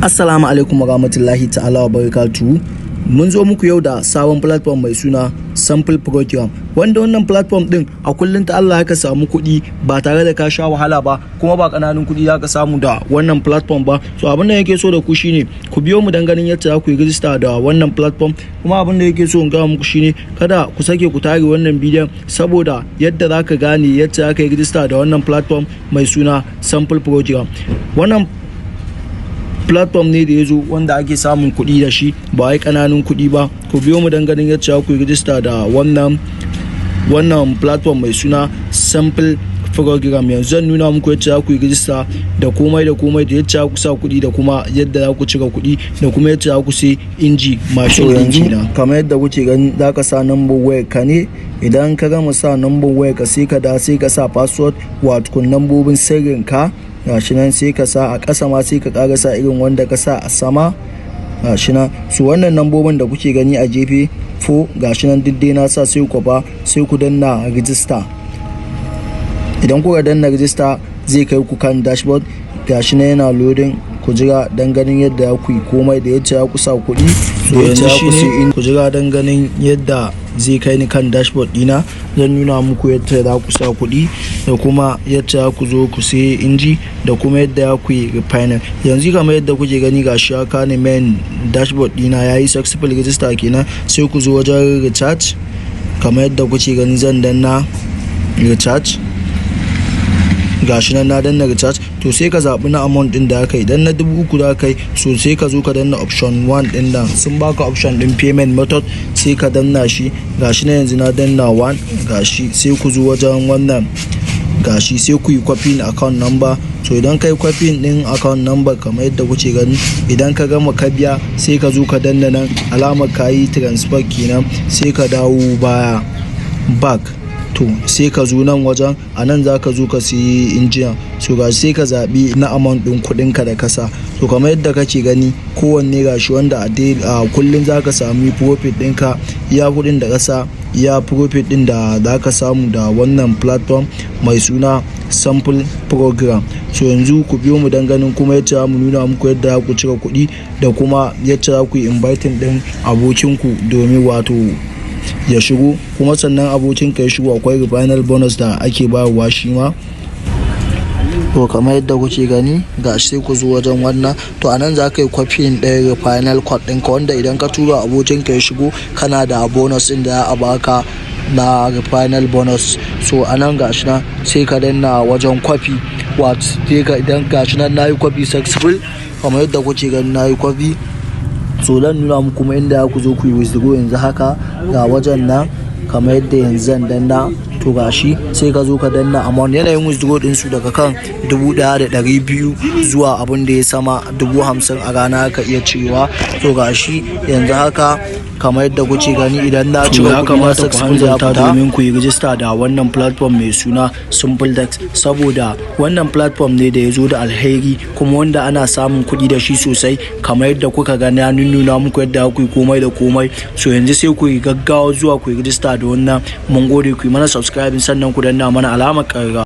Assalamu alaikum warahmatullahi ta'ala wa barakatuhu. Mun zo muku yau da sabon platform mai suna Sample Program, wanda wannan platform din a kullum ta Allah ka samu kuɗi ba tare da ka sha wahala ba, kuma ba ƙananun kuɗi za ka samu da wannan platform ba. So abin da yake so da ku shine ku biyo mu dan ganin yadda za ku yi rijista da wannan platform. Kuma abin da yake so in gaya muku shine kada ku sake ku tare wannan bidiyon, saboda yadda za ka gane yadda za ka yi rijista da wannan platform mai suna Sample Program. Wannan platform ne da ya zo wanda ake samun kuɗi da shi, ba wai ƙananun kuɗi ba. Ku biyo mu don ganin yadda ku yi rijista da wannan platform mai suna Sample Program. Yanzu zan nuna muku yadda za ku yi rijista da komai da komai, da yadda ku sa kuɗi, da kuma yadda za ku cire kuɗi, da kuma yadda za ku sai inji mashin ɗin kenan. Kamar yadda kuke gani, za ka sa number wayar ka ne. Idan ka gama sa number wayar ka, sai ka da sai ka sa password, wato lambobin sirrin ka. Gashi nan, sai ka sa a ƙasa ma, sai ka ƙara sa irin wanda ka sa a sama. Gashi nan su wannan lambobin da kuke gani a gefe 4, gashi nan duk dai na sa. Sai ku kwafa, sai ku danna register. Idan kuka danna register, zai kai ku kan dashboard. Gashi nan yana loading. Ku jira dan ganin yadda ku yi komai, da yadda ku sa kuɗi, da yadda ku sai. Ku jira dan ganin yadda zai kai ni kan dashboard dina. Zan nuna muku yadda za ku sa kuɗi, da kuma yadda ku zo ku sai inji, da kuma yadda ku yi refinance. Yanzu kamar yadda kuke gani, gashi ya kani main dashboard dina, yayi successful register kenan. Sai ku zo wajen recharge. Kamar yadda kuke gani, zan danna recharge. Gashi nan na danna recharge. To, sai ka zaɓi na amount ɗin da aka yi. Idan na 3,000 da aka yi, so sai ka zo ka danna option 1 ɗin nan. Sun baka option ɗin payment method, sai ka danna shi. Gashi na yanzu na danna 1. Gashi, sai ku zo wajen wannan. Gashi, sai ku yi copy account number. So idan kai copy din account number, kamar yadda kuke gani, idan ka gama ka biya, sai ka zo ka danna nan alamar ka yi transfer kenan. Sai ka dawo baya, back. To, sai ka zo nan wajen, a nan za ka zo ka siyi injina. So ga sai ka zaɓi na amount ɗin kuɗinka da kasa. To, kamar yadda kake gani, kowanne gashi wanda a kullum za ka sami profit ɗinka, iya kuɗin da kasa, iya profit ɗin da za ka samu da wannan platform mai suna Sample Program. So yanzu ku biyo mu dan ganin kuma yadda mu nuna muku yadda ku cire kuɗi, da kuma yadda za ku yi inviting ɗin abokinku domin wato ya shigo. Kuma sannan abokinka ya shigo, akwai referral bonus da ake bayarwa shi ma. To, kamar yadda kuke gani, ga sai ku zo wajen wannan. To, anan za ka yi kwafin ɗaya referral code ɗinka, wanda idan ka tura abokinka ya shigo, kana da bonus ɗin da a baka na referral bonus. So anan gashi nan, sai ka danna wajen kwafi. What sai ka idan gashi nan nayi kwafi successful. Kamar yadda kuke gani, nayi kwafi. So zan nuna muku kuma inda ku zo ku yi withdraw. Yanzu haka ga wajen nan, kamar yadda yanzu zan danna. To, gashi, sai ka zo ka danna amount. Yanayin withdraw din su daga kan 1,200 zuwa abin da ya sama, 50,000 a rana ka iya cirewa. To, gashi yanzu haka, kamar yadda kuke gani, idan na cire Ya kuɗi na kamata ku successful ya hanzarta fita. domin ku yi rijista da wannan platform mai suna Simple Dex, saboda wannan platform ne da ya zo da alheri, kuma wanda ana samun kuɗi da shi sosai. Kamar yadda kuka gani, ya nuna muku yadda ku yi komai da komai. So yanzu sai ku yi gaggawa zuwa ku yi rijista da wannan. Mun gode. Ku yi mana subscribing, sannan ku danna mana alamar ƙararrawa.